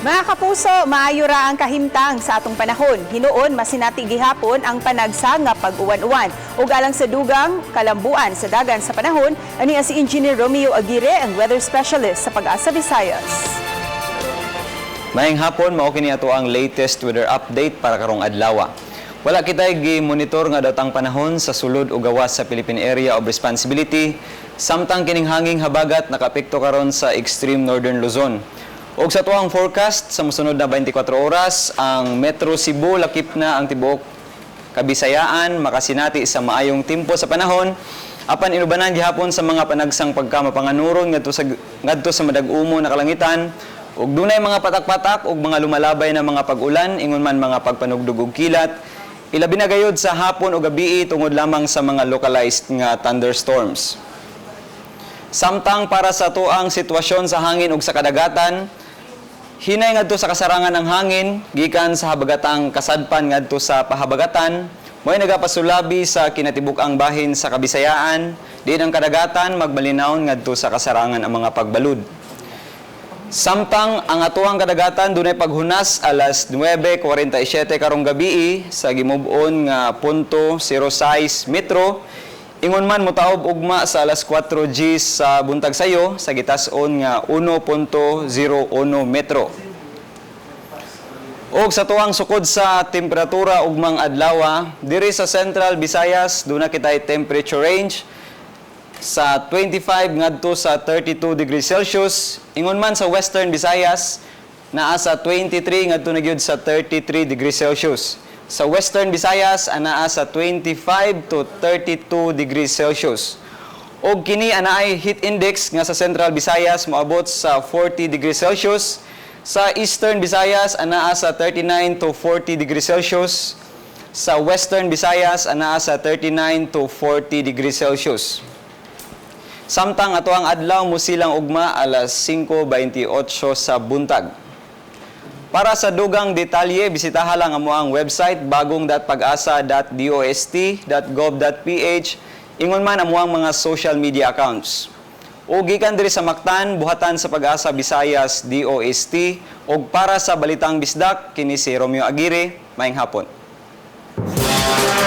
Mga kapuso, maayo ra ang kahimtang sa atong panahon. Hinuon, masinati gihapon ang panagsa nga pag-uwan-uwan. Ug alang sa dugang kalambuan sa dagan sa panahon, ani si Engineer Romeo Aguirre, ang weather specialist sa Pag-asa Visayas. Maayong hapon, mao kini ato ang latest weather update para karong adlaw. Wala kitay gi-monitor nga datang panahon sa sulod o gawas sa Philippine Area of Responsibility samtang kining hanging habagat nakaapekto karon sa extreme northern Luzon. Og sa atuang forecast sa mosunod na 24 oras, ang Metro Cebu lakip na ang tibuok Kabisayaan makasinati sa maayong timpo sa panahon apan inubanan gihapon sa mga panagsang pagkamapanganuron ngadto sa madag-umo na kalangitan ug dunay mga patak-patak ug mga lumalabay na mga pag-ulan, ingon man mga pagpanugdog ug kilat, ilabi na gayod sa hapon o gabii tungod lamang sa mga localized nga thunderstorms. Samtang para sa atuang sitwasyon sa hangin ug sa kadagatan, hinay ngadto sa kasarangan ang hangin gikan sa habagatang kasadpan ngadto sa pahabagatan, mo'y nagapasulabi sa kinatibuk-ang bahin sa Kabisayaan, diin ang kadagatan magmalinawon ngadto sa kasarangan ang mga pagbalud. Samtang ang atuang kadagatan dunay paghunas alas 9:47 karong gabii sa gimub-on nga 0.06 metro. Ingon man motaob ugma sa alas 4 G sa buntag sayo sa gitas-on nga 1.01 metro. Og sa tuang sukod sa temperatura ugmang adlaw, diri sa Central Visayas duna kitay temperature range sa 25 ngadto sa 32 degrees Celsius. Ingon man sa Western Visayas, naa sa 23 ngadto na gyud sa 33 degrees Celsius. Sa Western Visayas, anaa sa 25 to 32 degrees Celsius. Og kini anaay heat index nga sa Central Visayas moabot sa 40 degrees Celsius. Sa Eastern Visayas, anaa sa 39 to 40 degrees Celsius. Sa Western Visayas, anaa sa 39 to 40 degrees Celsius. Samtang ato ang adlaw musilang ugma alas 5:28 sa buntag. Para sa dugang detalye, bisitaha lang amo ang website bagong.pagasa.dost.gov.ph, ingon man amo ang mga social media accounts. O gikan diri sa Mactan, buhatan sa Pag-asa Visayas DOST, og para sa Balitang Bisdak, kini si Romeo Aguirre, maayong hapon.